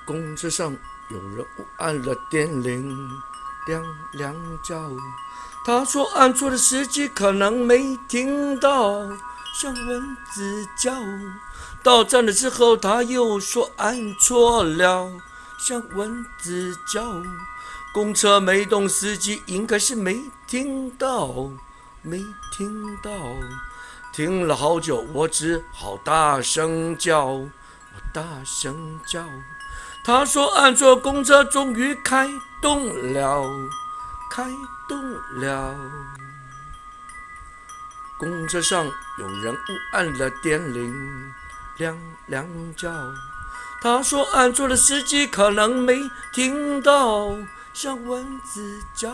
公車上有人誤按了電鈴，亮亮叫。他說按錯的司機可能沒聽到，像蚊子叫。到站了之後，他又說按錯了，像蚊子叫。公車沒動，司機應該是沒聽到，沒聽到。停了好久，我只好大聲叫，我大聲叫。他說按錯，公車終於開動了，開動了。公車上有人誤按了電鈴，亮亮叫。他說按錯了，司機可能沒聽到，像蚊子叫。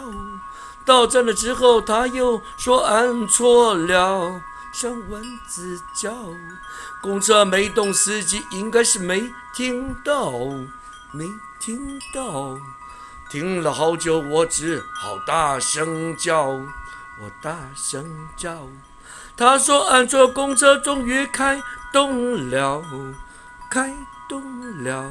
到站了之後，他又說按錯了，像蚊子叫。公車沒動，司機應該是沒聽到，沒聽到。停了好久，我只好大聲叫，我大聲叫。他說按錯，公車終於開動了，開動了。